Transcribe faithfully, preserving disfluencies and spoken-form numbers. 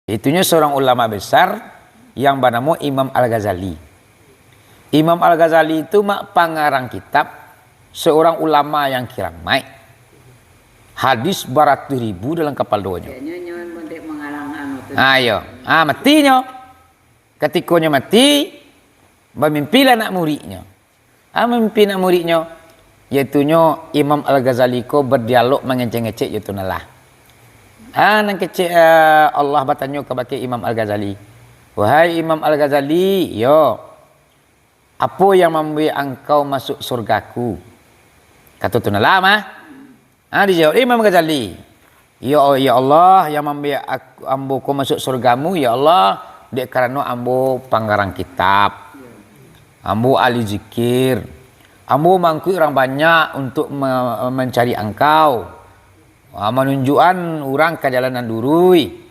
Itunyo seorang ulama besar yang banamo Imam Al-Ghazali. Imam Al-Ghazali itu mak pangarang kitab, seorang ulama yang kiramaik. Hadis baratus ribu dalam kapalonyo. Kayaknya nyaman bantai mangarang anu tu. Ayo, ah, matinyo. Katikonyo mati, bamimpilah anak muridnyo. Ah, mimpi anak muridnyo, yaitunyo Imam Al-Ghazali ko berdialog mangecek-ngecek jo tu nah lah. Ah, nan kecek, ah, Allah batanyo kabake Imam Al-Ghazali, "Wahai Imam Al-Ghazali, yo, apo yang mambuek angkau masuk surgaku?" Kato tu nah lah mah. Ha, dijawab Imam Ghazali, "Ya, ya Allah, yang mambuek ak-, ambo ko masuk surgamu, ya Allah, dek karano ambo pangarang kitab, ambo ahli zikir, ambo mangkuik urang banyak untuk me-, mancari angkau, ha, manunjukan urang ka jalan nan luruih,